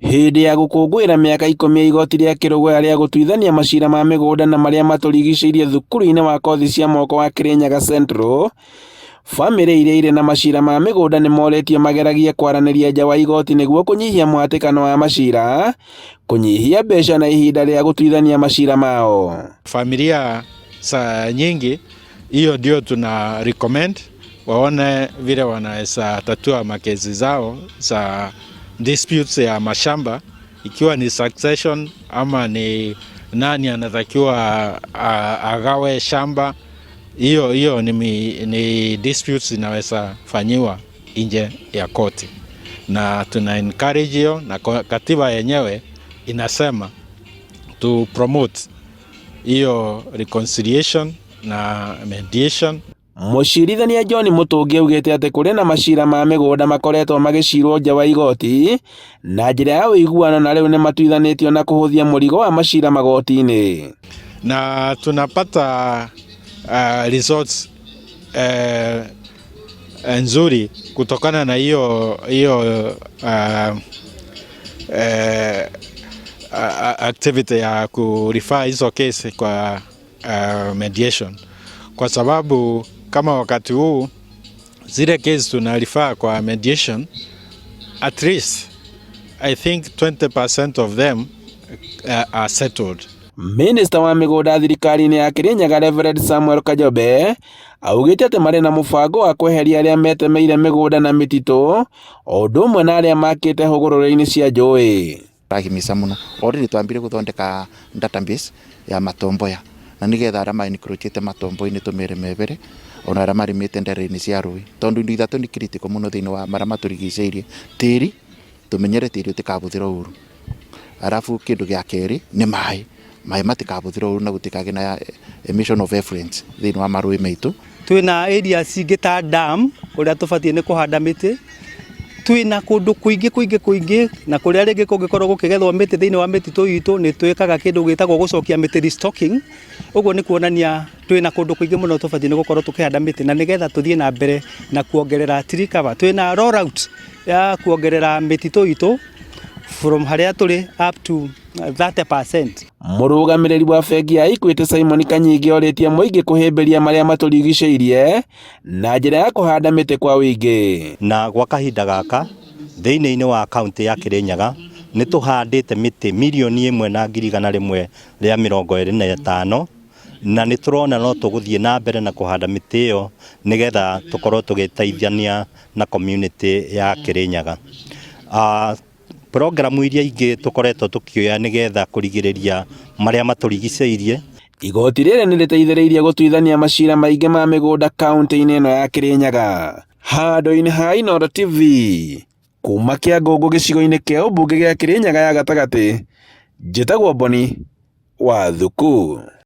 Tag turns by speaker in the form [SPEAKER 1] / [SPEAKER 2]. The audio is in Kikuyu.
[SPEAKER 1] Hĩndĩ ya gũkũngũĩra mĩaka 10 ya igoti rĩa Kĩrũgũya rĩa gũtuithania macira ma mĩgũnda na marĩa matũrigicĩirie thukuru-inĩ wa kothi cia moko wa Kirinyaga Central, bamĩrĩ iria irĩ na macira ma mĩgũnda nĩ morĩtio mageragie kwaranĩria nja wa igoti nĩguo kũnyihia mũhatĩkano wa macira, kũnyihia mbeca na ihinda rĩa gũtuithania macira mao.
[SPEAKER 2] Familia saa nyingi hiyo ndio tuna recommend waone vile wanaweza tatua makesi zao za disputes ya mashamba, ikiwa ni succession ama ni nani anatakiwa agawe shamba. Hiyo hiyo ni disputes zinaweza fanyiwa nje ya koti, na tuna encourage hiyo, na katiba yenyewe inasema to promote hiyo reconciliation na mediation.
[SPEAKER 1] Mũcirithania John Mũtũngi augĩte atĩ kũrĩ na macira ma mĩgũnda makoretwo magĩcirwo nja wa igoti na njĩra ya ũiguano na rĩu nĩ matuithanĩtio na kũhũthia mũrigo wa macira magoti-inĩ.
[SPEAKER 2] Na tunapata results nzuri kutokana na hiyo hiyo activity ya kurefer hizo kesi kwa mediation, kwa sababu kama wakati huu zile kesi tunarefer kwa mediation, at least I think 20% of them are settled.
[SPEAKER 1] Minista wa mĩgũnda thirikari-inĩ ya Kirinyaga Reverend Samuel Kajobe augĩte atĩ marĩ na mũbango wa kweheria arĩa metemeire mĩgũnda na mĩtitũ o ũndũ ũmwe na arĩa makĩte hũgũrũrũ-inĩ cia njũĩ.
[SPEAKER 3] Rahimisa muno already twambire guthondeka database ya matomboya na nigetha aria ma-encroachite matombo-inĩ tũmere mebere ona aria marĩmĩte ndere-inĩ cia rũĩ, tondu indo ithatũ nĩ critical mũno thĩinĩ wa marĩa matũrigicĩirie: tĩri, tũmenyere tĩri ũtikabũthĩrwo ũru, arabu kĩndũ gĩa kerĩ nĩ maĩ, maĩ matikabũthĩrwo ũru na gũtikagĩe na emission of effluents thĩinĩ wa marũĩ maitũ.
[SPEAKER 4] Twĩna areas ingĩ ta dam kũrĩa tũbatiĩ nĩ kũhanda mĩtĩ. Twĩna kũndũ kũingĩ kũingĩ kũingĩ na kũrĩa rĩngĩ kũngĩkorwo gũkĩgethwo mĩtĩ thĩinĩ wa mĩtitũ itũ, nĩ twĩkaga kĩndũ gĩtagwo gũcokia mĩtĩ, restocking. Ũguo nĩ kuonania twĩna kũndũ kũingĩ mũno tũbatiĩ nĩ gũkorwo tũkĩhanda mĩtĩ na nĩgetha tũthiĩ na mbere na kuongerera tree cover. Twĩna roll out ya kuongerera mĩtitũ itũ from harĩa tũrĩ up to 30%.
[SPEAKER 1] Mũrũgamĩrĩri wa bengi ya Equity Simon Kanyingi orĩtie mũingĩ kũhĩmbĩria marĩa matũrigicĩirie na njĩra ya kũhanda mĩtĩ kwa ũingĩ.
[SPEAKER 5] Na gwa kahinda gaka thĩinĩ wa kaunti ya Kirinyaga nĩ tũhandĩte mĩtĩ 1,125,000, na nĩ tũrona no tũgũthiĩ na mbere na kũhanda mĩtĩ ĩyo nĩgetha tũkorwo tũgĩteithania na community ya Kirinyaga. Programu iria ingĩ tũkoretwo tũkĩoya nĩgetha kũrigĩrĩria marĩa matũrigicĩirie.
[SPEAKER 1] Igoti rĩrĩ nĩ rĩteithĩrĩirie gũtuithania macira maingĩ ma mĩgũnda kaunti-inĩ ĩno ya Kirinyaga. Handũ-inĩ ha Inooro TV kuma Kĩangũngũ gĩcigo-inĩ kĩa ũmbunge gĩa Kirinyaga ya gatagatĩ, njĩtagwo Boni wa Thuku.